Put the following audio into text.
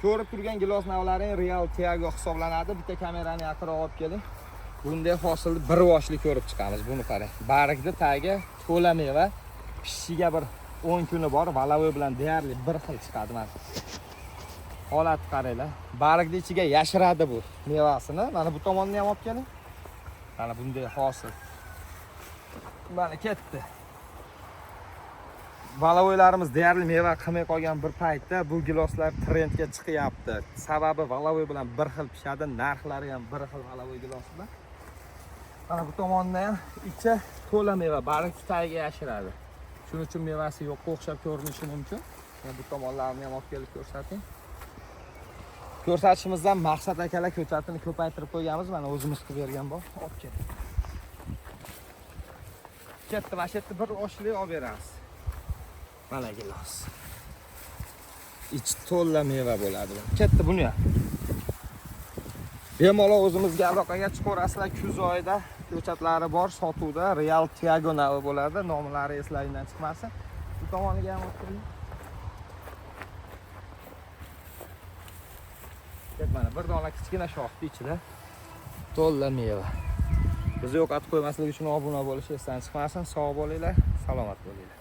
Ko'rib turgan gilos navlaring Real Tiago hisoblanadi. Bitta kamerani yaqinroq olib keling. Bunday hosilni bir voshli ko'rib chiqamiz. Buni qarang. Bargni tagi to'la meva. Pishishiga bir 10 kuni bor. Valavoy bilan deyarli bir xil chiqadi mana. Holatni qaranglar. Bargni ichiga yashiradi bu mevasini. Mana bu tomonni ham olib keling. Mana bunday hosil. Mana ketdi. Valavoylarimiz deyarli meva qilmay qolgan bir paytda bu giloslar trendga chiqyapti. Sababi valavoy bilan bir xil pishadi, narxlari ham bir xil valavoy gilosi bilan. Mana bu tomonda ham ichi to'la meva, barg tagiga yashiradi. Shuning uchun mevasi yo'qqa o'xshab ko'rinishi mumkin. Mana bu tomonlarini ham olib kelib ko'rsating. Ko'rsatishimizdan maqsad akalar ko'chatini ko'paytirib qo'yganmiz. Mana o'zimiz qilib bergan bor. Olib keling. Ketdi, mana shu yerda bir oshlik olib beramiz. Mana gilos. Ichi to'la meva bo'ladi. Ketdi buni ham. Bemalol o'zimizga aloqaga chiqaverasizlar. Kuz oyida ko'chatlari bor, sotuvda Real Tiago navi bo'ladi. Nomlari eslaringdan chiqmasin. Bu tomoniga ham olib keling. Ket mana bir dona kichkina shoxni ichida to'la meva. Bizni yo'qotib qo'ymaslik uchun obuna bo'lish esdan chiqmasin. Sog' bo'linglar, salomat bo'linglar.